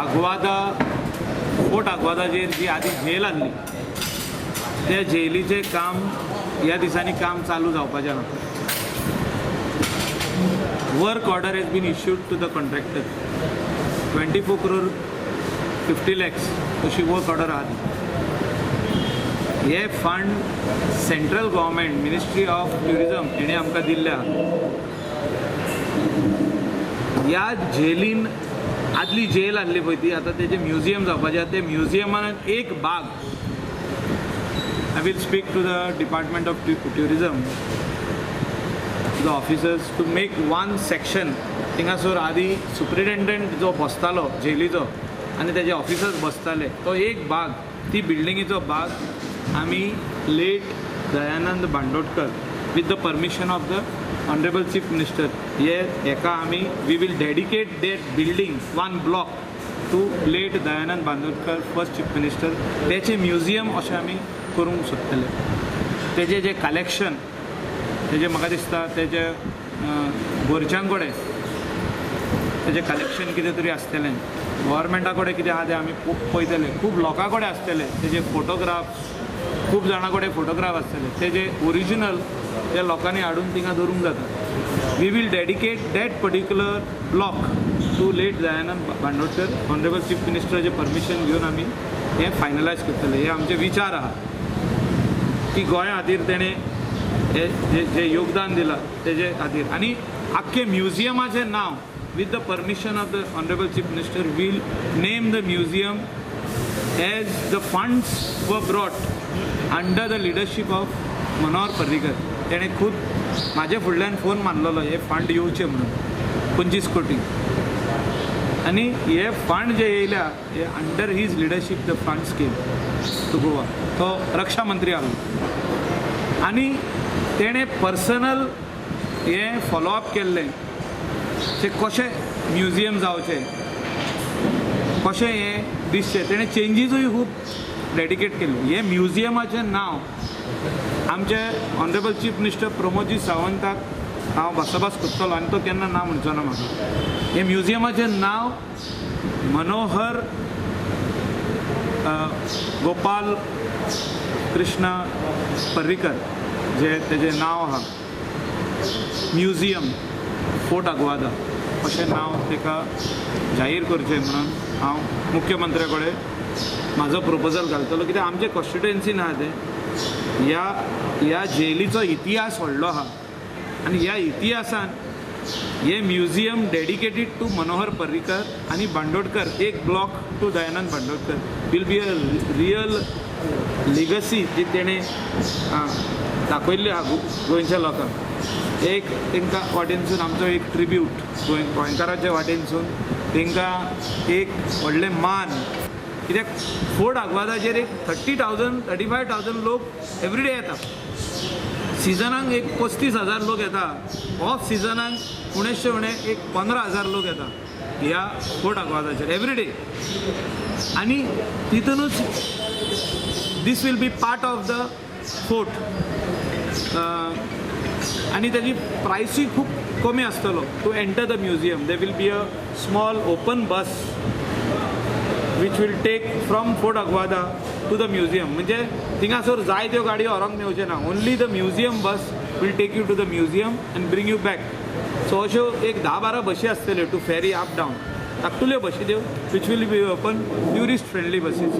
Aguada fort आग्वादाचेर जी आदी झेल आहली त्या झेलीचें काम ह्या दिसांनी काम चालू जावपाचें आहा. Work order has been issued to the contractor. 24 crore 50 lakhs अशी वर्क ऑर्डर आहा ती. हे fund central government, Ministry of Tourism हेणें आमकां दिल्ले आहा. ह्या झेलीन, आदली जेल आहली पळय ती, आतां तेजें म्युजियम जावपाचें आहा. ते म्युजियमान एक भाग, I will speak to the Department of Tourism, the officers, to make one section. थिंगासर आदी सुप्रिटेंडंट जो बसतालो जेलीचो आनी तेजे ऑफिसर्स बसताले, तो एक भाग, ती बिल्डिंगेचो भाग आमी late Dayanand Bandodkar, with the permission of the honourable Chief Minister, हे हेका आमी we will dedicate that building, one block, to late Dayanand Bandodkar, first Chief Minister. तेचें म्युजियम अशें आमी करूंक सोदतले. तेजें जें कलेक्शन तेजें, म्हाका दिसता तेजे घरच्यां कडेन तेजें कलेक्शन कितें तरी आसतलें, गव्हर्मेंटा कडेन कितें आहा तें आमी पळयतले. खूब लोकां कडेन आसतले तेजे फोटोग्राफ, खूब जाणां कडेन फोटोग्राफ आसतले तेजे ओरिजिनल, ते लोकांनी हाडून थिंगा दवरूंक जाता. We will dedicate that particular block to late Dayanand Bandodkar. Honourable chief मिनिस्टराचें permission घेवन आमी हें फायनलायज करतले. हे आमचे विचार आहा की गोंया खातीर तेणें हे जे जे योगदान दिलां तेजे खातीर आनी आख्खे म्युजियमाचें नांव, with the permission of the honourable Chief Minister, will name the museum as the funds were brought under the leadership of Manohar Parrikar. तेणें खूद म्हाजे फुडल्यान फोन मारलेलो हे फंड येवचे म्हणून, 25 कोटी. आनी हे फंड जे येयल्या हे under his leadership the funds came to Goa. तो रक्षा मंत्री आहलो आनी तेणें पर्सनल हें फॉलोअप केल्लें, ते कशें म्युजियम जावचें, कशें हें दिसचें. तेणें चेंजीसूय खूब डेडिकेट केल्ले. हें म्युजियमाचें नांव आमचे ऑनरेबल चीफ मिनिस्टर प्रमोदजी सावंताक हांव भासाभास करतलो आनी तो केन्ना ना म्हणचो ना म्हाका. हें म्युजियमाचें नांव मनोहर गोपाल कृष्ण पर्रीकर जे तेजें नांव आहा, म्युजियम फोर्ट आग्वादा अशें नांव ताका जाहीर करचें म्हणून हांव मुख्यमंत्र्या कडेन म्हाजो प्रोपोजल घालतलो. कित्याक आमचे कॉन्स्टिट्युएन्सीन आहा तें. ह्या ह्या जेलीचो इतिहास व्हडलो आहा आनी ह्या इतिहासान हें museum dedicated to Manohar Parrikar आनी बांदोडकर, एक block to Dayanand Bandodkar, will be a real legacy जी तेणें दाखयल्ली आहा गोंयच्या लोकांक. एक तांकां वाटेनसून आमचो एक ट्रिब्यूट, गोंयकाराच्या वाटेनसून तांकां एक व्हडलें मान. कित्याक फोर्ट आग्वादाचेर एक 30,000, 35,000 लोक एवरीडे येता. सिजनाक एक 35,000 लोक येता, ऑफ सिजनाक उणेचशे उणे एक 15,000 लोक येता ह्या फोर्ट आग्वादाचेर एवरीडे. आनी तितूनच this will be part of the fort आनी ताजी प्रायसूय खूब कमी आसतलो to enter the museum. There will be a small open bus which will take from Fort Aguada to the museum. म्हणजे थिंगासर जाय त्यो गाडयो व्हरोंक मेवचे ना, only the museum bus will take you to the museum and bring you back. So अश्यो एक 10-12 बशी आसतल्यो two फेरी up down, धाकटुल्यो बशी त्यो, which will be open, tourist friendly buses.